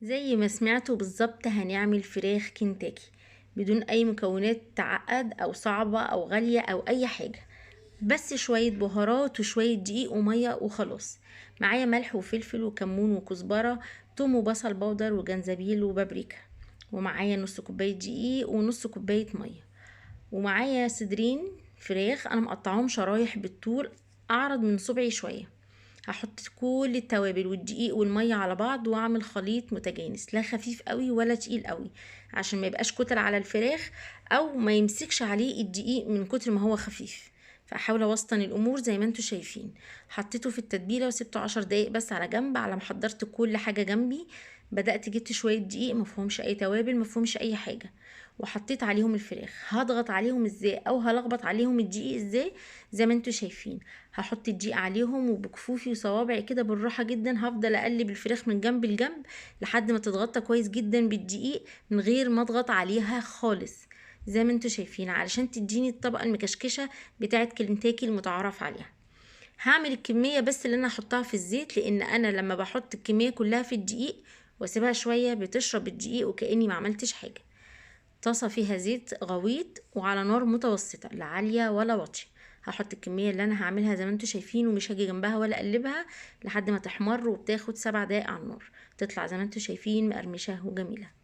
زي ما سمعتوا بالظبط هنعمل فراخ كنتاكي بدون اي مكونات تعقد او صعبة او غالية او اي حاجة، بس شوية بهارات وشوية دقيق ومية وخلاص. معايا ملح وفلفل وكمون وكزبرة، توم وبصل بودر وجنزبيل وبابريكا، ومعايا نص كوباية دقيق ونص كوباية مية، ومعايا صدرين فراخ انا مقطعاهم شرايح بالطول اعرض من صبعي شوية. هحط كل التوابل والدقيق والمية على بعض واعمل خليط متجانس، لا خفيف قوي ولا تقيل قوي، عشان ما يبقاش كتل على الفراخ او ما يمسكش عليه الدقيق من كتر ما هو خفيف. فاحاول اوسطن الامور زي ما انتم شايفين. حطيته في التتبيله وسبته 10 دقايق بس على جنب على ما حضرت كل حاجة جنبي. بدات جبت شوية دقيق ما فيهمش اي توابل ما فيهمش اي حاجة، وحطيت عليهم الفراخ. هضغط عليهم ازاي او هلخبط عليهم الدقيق ازاي زي ما انتم شايفين. هحط الدقيق عليهم وبكفوفي وصوابعي كده بالراحة جدا هفضل اقلب الفراخ من جنب لجنب لحد ما تتغطى كويس جدا بالدقيق من غير ما اضغط عليها خالص زي ما انتم شايفين، علشان تديني الطبقة المكشكشه بتاعه كنتاكي المتعارف عليها. هعمل الكمية بس اللي انا هحطها في الزيت، لان انا لما بحط الكمية كلها في الدقيق واسيبها شوية بتشرب الدقيق وكاني ما عملتش حاجة. طاسه فيها زيت غويط وعلى نار متوسطه، لا عالية ولا واطية. هحط الكمية اللي انا هعملها زي ما انتم شايفين، ومش هاجي جنبها ولا اقلبها لحد ما تحمر، وبتاخد 7 دقايق على النار. تطلع زي ما انتم شايفين مقرمشه وجميلة.